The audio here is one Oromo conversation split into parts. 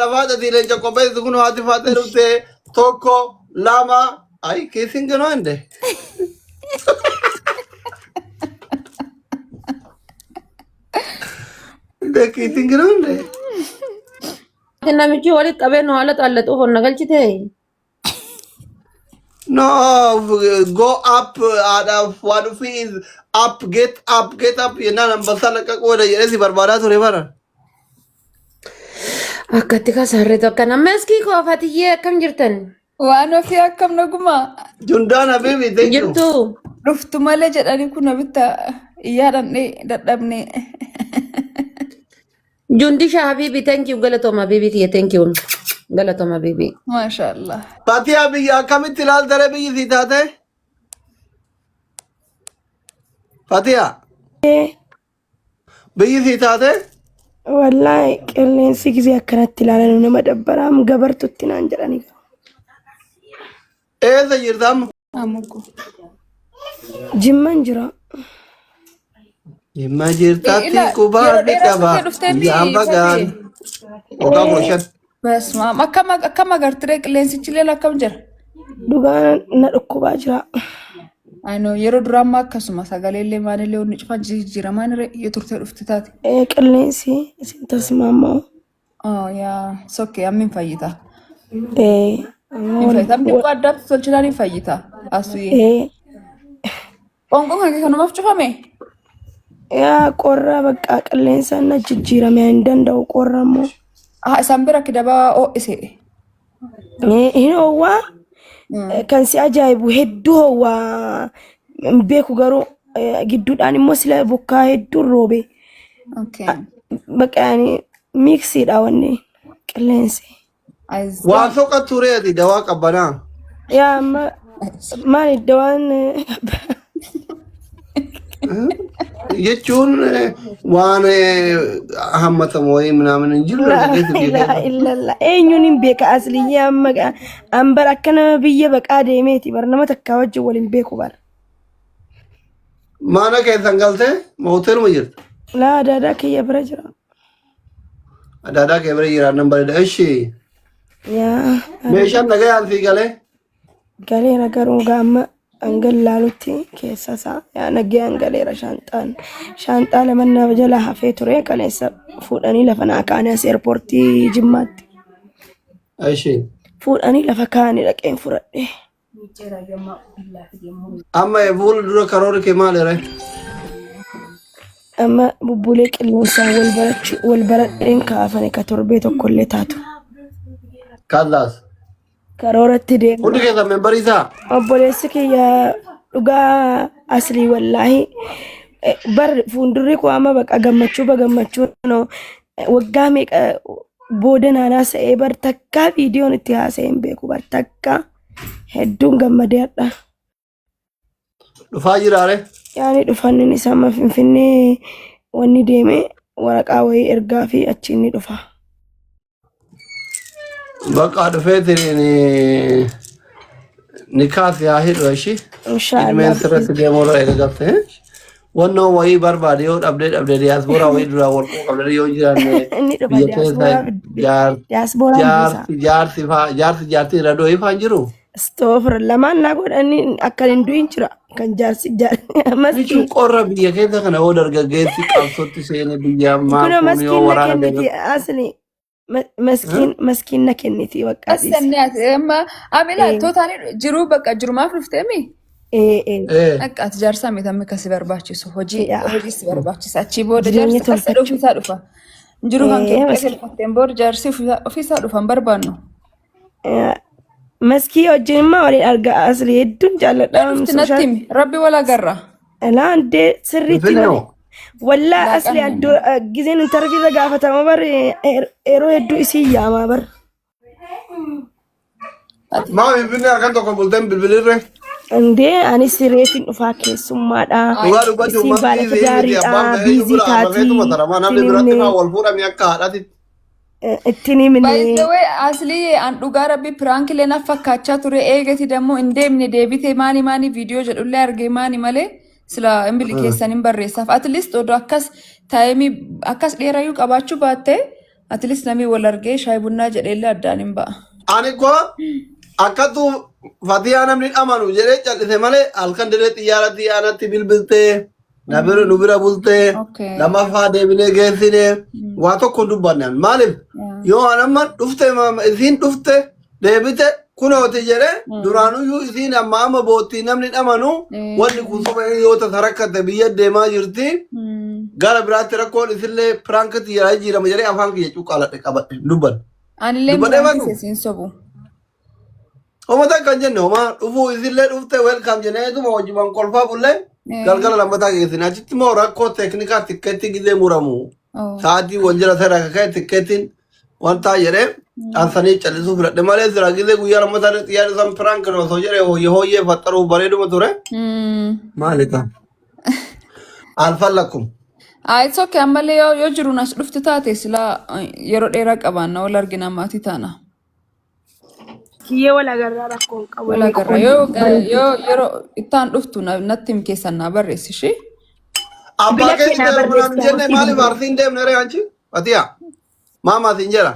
Haadha faaxeeti leenca qopheessu kun haati faaxee dhufte tokko lama ay keessin ganoo hinde. Hinde keessin ganoo hinde. Namichi walitti qabee nu haala xaallaxuuf onna galchite. No, go up haadhaaf waan ofii is up get up get up jennaan ambassaa laqqaquu wada jedhee si barbaadaa ture bara. Akkatti kasaarree tokko nama iskii koo fatiyyee akkam jirtan? Waan ofii akkam naguma Jundaan habibi thank you. Jirtu. Dhuftu malee jedhanii kun bitta iyyaa dhandhee dadhabne. Jundisha habibi thank you galatooma habibi tiyya thank you galatooma habibi. Maashaallah. Fatiyaa biyya akkamitti ilaaltare biyyi sii taate? Fatiyaa biyyi sii taate? Wallaahi qilleensi gisee akkanatti ilaalan nama dabbaraam gabartutti naan jedhani. Eessa jirta amma? Amuku. Jimman jira. Jimma jirtatti Ila qubaa yeroo ni dheeraa qaba. turtee dhuftee Biyyaan mi bagaan. Fatiyee? Waggaa 15. Basmaam akkam akkam agartiree qilleensichi illee akkam jira? Dhugaan na dhukkubaa jira. Ano yeroo duraa ammaa akkasuma sagalee illee maalillee wanni cufaan jijjiiramaan yoo turtee dhufte taate. Qilleensi isin tasmaammoo. Oh yaa sokkee amma hin fayyita. Ee, Hin fayyita. Amma xiqqoo addaatti tolchinaan hin fayyita. Asuyee. Qoonqoon kan kee kanumaaf cufame? Yaa qorra bakka qilleensaan na jijjiirame hin danda'u qorra immoo. Ah isaan bira kidabaa ho'ise. Hin hoowwaa kan si ajaa'ibu hedduu hoowwaa hin beeku garuu gidduudhaan immoo sila bokkaa hedduun roobe. Okay. Bakka yaani miiksiidha wanni qilleensi. Ayizoo. Waa soqa ture ati dawaa qabbanaa. Yaa amma maali dawaan Jechuun waan hammatamu wayii minaamin hin jiru Laa dargaggeessi biyya ilaaha keessa. illallah. Eenyuun hin beeka asliyyee amma an bar akka nama biyya baqaa deemeeti bar nama takkaa wajjin wal hin beeku bar. Mana keessan galtee ma hoteeluma jirta? Laa adaadaa kiyya bira jira. Adaadaa kee bira jiraannan bareeda. Ishi Yaa meeshaan nagayaan sii galee. Galeera garuu gaama hangan laalutti keessa isaa yaa nagayaan galeera shaanxaan shaanxaa lama na jala hafee ture kaleessa fuudhanii lafa naa kaa'anii as eerpoortii Jimmaatti Ishi fuudhanii lafa kaa'anii dhaqeen fudhadhe. Amma fuula dura karoorri kee maali ree? Amma bubbulee qilleensaan wal barachuu wal baradheen kaafane ka torbee tokkollee taatu. Kallaas. Karooratti deemna. Hundi keessan membarii isaa. Obboleessi kiyya dhugaa aslii wallaahi bar fuuldurri koo amma baqa gammachuu ba gammachuu no waggaa meeqa booda naan haasa'ee bar takkaa viidiyoon itti haasa'ee hin beeku bar takkaa hedduun gammadee hadha. Dhufaa jiraare. Yaani dhufannin isaa amma Finfinnee wanni deeme waraqaa wayii ergaa fi achiin ni dhufa. Bakka dhufeetiin ni kaasi haa hidhu ishii. Inshaallah. Ilmeen sirratti deemuu irra eega galte. Wannoo wayii barbaade yoo dhabdee dhabdee diyaaspooraa wayii duraa wal quba qabdee yoo jiraanne Inni dhufa biyya keessa diyaaspooraa diyaasporaan buusa. jaarsi jaarsi faa jaarsi jaartii irra dho'ii faa hin jiru. Astoofir lamaan naa godhanii akka hin du'in jira kan jaarsi Jechuun maskii qorra biyya keessa kana yoo dargaggeessi qabsootti seene biyya ammaa kunoo kun yoo maskiin na waraana kenniti deeme. asli maskiin maskiin na kenniti baqqaa dhiisi. Assanni ati amma amila Ee tootaanii jiruu bakka jirumaaf dhufteemi. ee ee Ee. Akka ati jaarsaa miti amma kasi barbaachisu hojii yaa hojii si barbaachisa achii booda jireenya jaarsi qassa tolfachuu. ofiisaa dhufa. Jiruu kan kee Ee fudhee maskiin galfatteen booda jaarsi ofiisaa dhufa hin barbaannu. Maskii wajjin immoo waliin arga asli hedduun jaalladha. Yoo dhufti natti himi rabbi wal agarra. Laandee sirriitti Finfinnee malee. hoo? Wallaa asli Laaqanni. addoo gizeen intarviirra gaafatama bar yeroo hedduu isii yaamaa bar. Maa Finfinnee halkan tokko bulteen bilbilirre. Indee anis reefin dhufaa keessummaadha. Dhugaa dubbachuu Isiin baala maskii fi miti gaariidha. abbaan fedhe Biizii bira taatii. rafeetuma taramaa namni Ittiin biratti himne. faa wal fuudhame akka haadhaatti. Ittiin himne. By the way, asli an dhugaa rabbi piraankilee na fakkaachaa ture eegati dammoo hin deemne deebite maani maani viidiyoo jedhullee argee maani malee sila imbili keessan hin barreessaaf. At least odoo akkas taayimii akkas dheerayyuu qabaachuu baatte At least namni wal argee shaayii bunnaa jedheellee addaan hin ba'a. Ani koo akkatu Fatiyaa namni amanu jedhee callise malee halkan dirree xiyyaaratti aanatti bilbiltee na bira nu bira bultee lammaffaa deebinee geessine waa tokko hin dubbanne ani. Maaliif yoo an amma dhufte isiin dhufte deebite kunooti jedhe duraanuyyuu isiin amma amma boottii namni dhamanu wanni kun soba yoo tasa rakkatte biyya deemaa jirti gara biraatti rakkoon isillee piraankatti jedhaa jijjiirama jedhee afaan kiyya cuqqaaladhe qabadhe hin dubbanne. Anillee Dubbadhee piraankii bannu. isiin sobu. Homa takka hin jenne homa dhufuu isillee dhufte welcome jenneetuma wajjumaan kolfaa bullee galgala lammataa geessine achitti immoo rakkoo teeknikaa tikkeettii gizee muramu sa'aatii wal jala ta'e akka ka'e tikkeettiin wanta jedhee ansanii callisuu filadhe malee sira gizee guyyaa lammataa xiyyaarri isaan piraank osoo jedhee hooyyee hooyyee faxaruuf bareeduma ture. Maali ta'a? Alfallakkum. Ah, it's okay. Ammallee yoo jiruun as dhufte taate silaa yeroo dheeraa qabaanna wal argina maatii taana. Kiyyee wal agarraa rakkoo hin qabu. Wal agarra. Yoo yeroo ittaan dhuftu natti himi keessan naa barreessi ishee. Abbaa Bilbila keenya kee naa deemu naan barreessi. jenne maaliif arsiin deemne ree anchi? Fatiyaa. Maamaa siin jedha.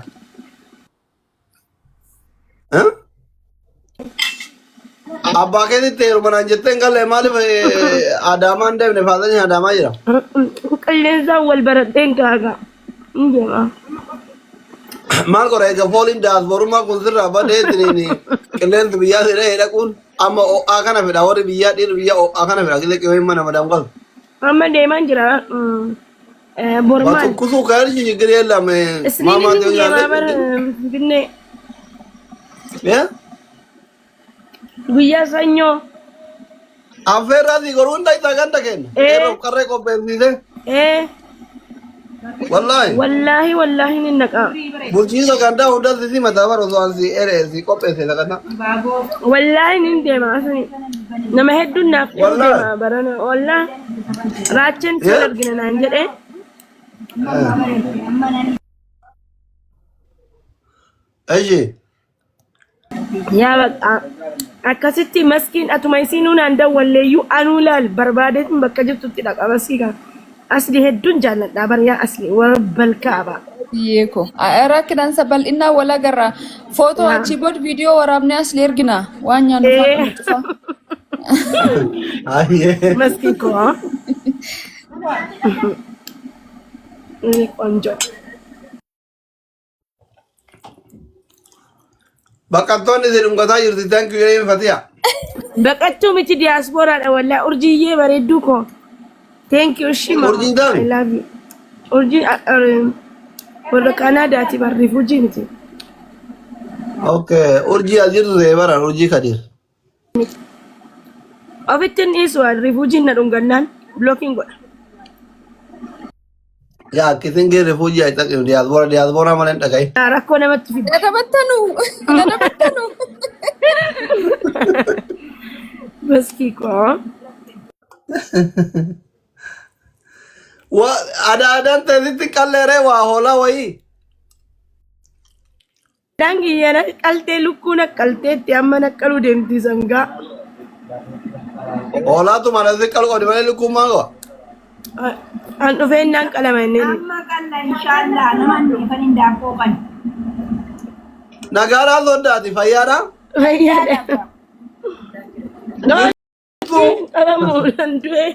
Eh? Abbaa keetitti heeruma naan jettee hin galle maaliif Adaamaa hin deemne faatanii Adaamaa jira. Qilleensaan wal baradheen kaaga. Hin deema. Maal godha egaa fooliin daasboorummaa kun sirraa badee isiniin qilleensi biyyaa siree dhaquun amma ho'aa kana fedha warri biyyaa dhiirri biyyaa ho'aa kana fedha qillee qimeen mana madaam galu. Amma deemaan jira. Bormaal. Batukkusuu kan ችግር የለም Isniin ማማ inni deemaa bara Finfinnee. Guyyaa sanyoo. Affeerraa si goruu hunda isaa ganda kenna. Qeerroof qarree qopheessiise. Wallaahi. Wallaahi wallaahi ni naqa. Bulchiinsa gandaa hunda si simata bara osoo an si ere si qopheesse sagantaa. Wallaahi nin deema asani. Nama hedduun naaf dhiyoo Wallaahi. deema barana. Wallaahi. Raacheen si wal argina naan jedhee. Eshi. Yaa baqa. Akkasitti maskiin atuma isiinuu naan dawwalleeyyuu anuu laal barbaadeetiin bakka jirtutti dhaqa maskii kana. Asli hedduun jaalladha bar yaa asli warra balkaaba. Biyyee koo. Rakkinansa bal'innaa wal agarra. Footoo achii booda viidiyoo waraabnee asli ergina. Waan nyaannu fa'aa Ee kana cufaa. Ayyee. Maskii koo. Inni ቆንጆ. Baqattoonni isin dhungataa jirti thank you jedheen Fatiya. Baqattuu miti diyaaspooraadha wallaa urjiiyyee bareedduu koo. Thank you shima. Urjiin taami? I love you. Urjiin warra Kaanaadaati bar rifuujii miti. Okay, urjii as jirtu ta'e bara urjii Kadir. Ofitti hin dhiisu waan rifuujiin na dhungannaan blocking godha. Yaa akkasiin gee rifuujii haa xaqinu diyaaspoora diyaaspoora malee hin dhaga'i. Yaa rakkoo namatti fidda. Nadabattanu. Nadabattanu. Maskii koo. Wa adaadaan teessitti qalleeree waa hoolaa wayii. Daan kiyya na qaltee lukkuu na qalteetti amma na qaluu deemti sangaa. Hoolaatu mana si qalu qabdi malee lukkuun maal qaba? An dhufee naan qalama inni. Amma qalla inshaallah nama ifan hin daabboo kan. Nagaadhaa soddaati fayyaadhaa? Fayyaadha. Qabamu nan du'e.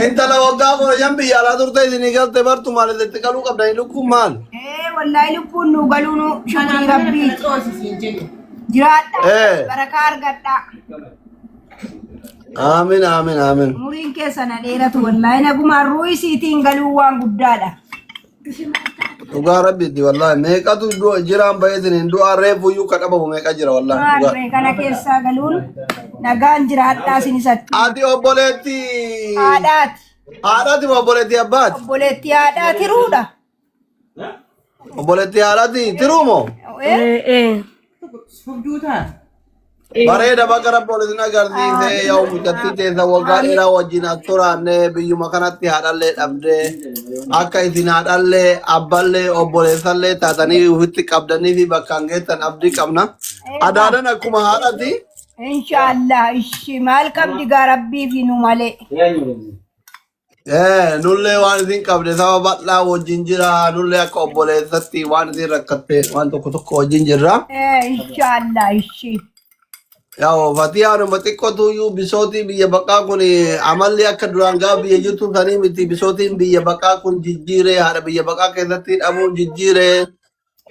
Intala waggaa 15 biyya alaa turte isinii galte bartu maal itti qaluu qabdanii lukkuun maal? Ee wallaahi lukkuun nu galuu nu shukrii rabbiiti. Jiraadha barakaa argadhaa. Aamin aamin aamin. Umuriin keessa na dheeratu wallaahi nagumaan ruuhii siitiin galuu waan guddaadha. Dhugaa rabbiitti wallaahi meeqatu jiraan baheetiin du'aa reefu iyyuu kan dhabamu meeqa jira wallaahi Maal dhugaa. ree kana keessaa galuun nagaan jiraadhaa isinis achi. Ati obboleettii Haadhaati. haadhaati moo obboleettii abbaati? Obboleettii haadhaa tiruudha. Obboleettii haadhaati tiruu moo? Eh? Ee. Bareeda bakka rabbi ol isin agarsiise yoo mucattii teessa waggaa dheeraa wajjin as turaanne biyyuma kanatti haadhallee dhabdee akka isin haadhallee abballee obboleessallee taatanii ofitti qabdanii fi bakkaan geettan abdii qabna. Adaadan akkuma haadhati Inshaallah ishi maal qabdi gaa rabbii fi nu malee. Nullee waan isin qabde saba bal'aa wajjin jira. Nullee akka obboleessatti waan isin rakkatte waan tokko tokko wajjin jirra. Inshaallah ishii. Yaa Fatiyaanuma xiqqootu iyyuu bisootii biyya baqaa kun amalli akka duraan gaafa biyya jirtu sanii miti. Bisootiin biyya baqaa kun jijjiire, haadha biyya baqaa keessatti dhabuun jijjiire.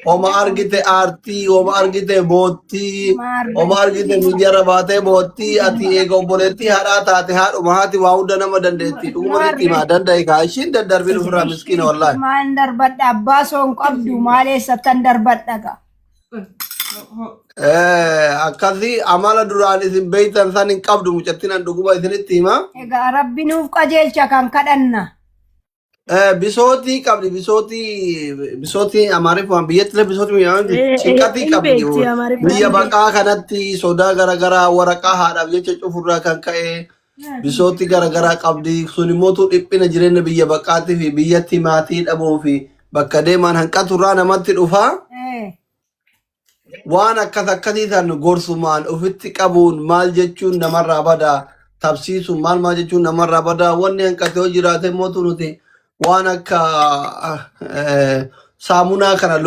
Homa argite aartii, homa argite boottii, homa argite miidiyaarra baatee boottii. Ati eega obboleettii haadhaa taate haadhuma haati waa hunda nama dandeetti. Dhuguma sitti himaa danda'e kaa ishiin daddarbiin ofirraa miskiina wallaahi. Maan darbadha abbaa soon qabdu maal eessattan darbadha gaa. Akkasii amala duraan isin beeytan san hin qabdu mucattiin an dhuguma isinitti hima. Egaa rabbi nuuf qajeelcha kan kadhanna. Bisootii qabdi, bisootii Amaariffaan biyyatti illee bisootii mi'aawan cinqatii Hin qabdi. beekti Amaariffaan. Biyya baqaa kanatti sodaa garaagaraa waraqaa haadhaaf jecha cufurraa kan ka'e bisootii garaagaraa qabdi. Sun immoo dhiphina jireenya biyya baqaatii fi biyyatti maatii dhabuu fi bakka deeman hanqaturraa namatti dhufa. Waan akkas akkasii san gorsumaan ofitti qabuun maal jechuun namarraa bada, tabsiisuun maal maal jechuun namarraa bada. Wanni hanqate yoo jiraate mootu nuti waan akka saamunaa kana,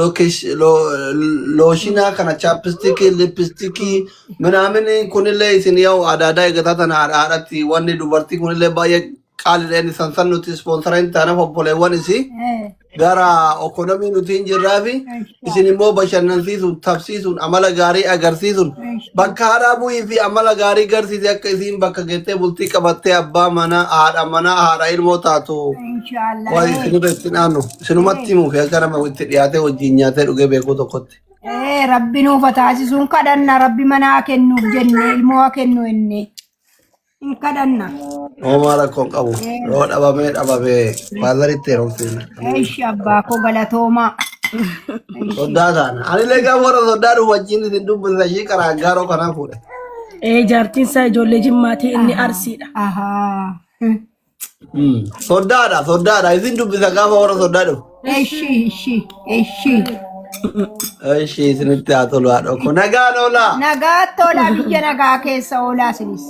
looshinaa kana, chapstickii, lipstickii minaamin kunillee isin yaa'u aadaa eeggataa tana haadha haadhatti wanni dubartii kunillee baay'ee qaaliidha. Inni san san nuti sponsora hin taanaaf obboleewwan isii gara ekonomii nuti hin jirraafi isin immoo bashannansiisuun, tabsiisuun, amala gaarii agarsiisuun bakka haadhaa bu'ii fi amala gaarii garsiise akka isiin bakka geettee bultii qabattee abbaa manaa, haadha manaa, haadha ilmoo taatu. Inshaallah. Waa isinirra itti naannu isinumatti himuuf akka nama itti dhiyaatee wajjin nyaatee dhugee beekuu tokkotti. Rabbi nuuf haa taasisuun kadhanna, rabbi mana haa kennuuf jenne, ilmoo haa kennu jenne. Hin kadhanna. Homaa rakkoon qabu. Yoo dhabamee dhabamee fatheritti heerumsiisna. Eeshi abbaa koo galatoomaa. Soddaa taana. Anillee gaafa warra soddaa dhufu wajjin isin dubbisa, ishii karaa gaaroo kanaa fuudhe. Jaartiin isaa ijoollee Jimmaati, inni Arsiidha. Ahaa. Soddaadha, soddaadha. Isin dubbisa gaafa warra soddaa dhufu. Eshi eshi eshi. Ishii isinitti haa tolu haadha koo. Nagaan oolaa. Nagaatti oolaa, biyya nagaa keessa oolaa isinis.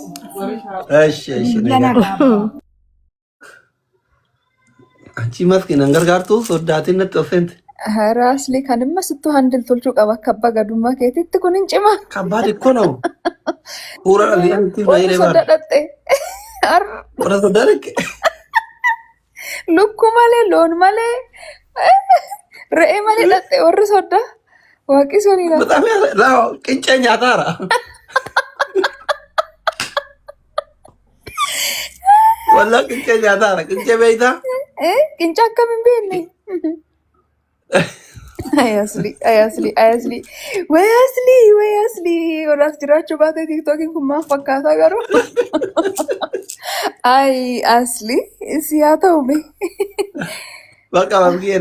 Ishi ishi Biyya nagaa. nagaa. Anchi maskiin an gargaartu soddaatiin natti ol seente. Raasli kan imma sittuu handil tolchuu qaba akka abbaa gadummaa keetitti kun hin cima. Kabbaad ikkoo na'u. Fuura dhalli itti Warra baay'ee sodda baara. dhatte. Warra soddaa dhakke. Lukkuu malee, loon malee, re'ee malee dhatte warri sodda. Waaqi soniidha. በጣም ያው ቅንጨ nyaataara. Wallah qincee nyaataara. Qincee beektaa? Qincee akkam hin beekne. Ay Asli, ay Asli, ay Asli. Way Asli, way Asli. Odaas jiraachuu baate TikTokiin kun maal fakkaata garuu? Ay Asli, si haa ta'u mee. Bakka mamkiyee.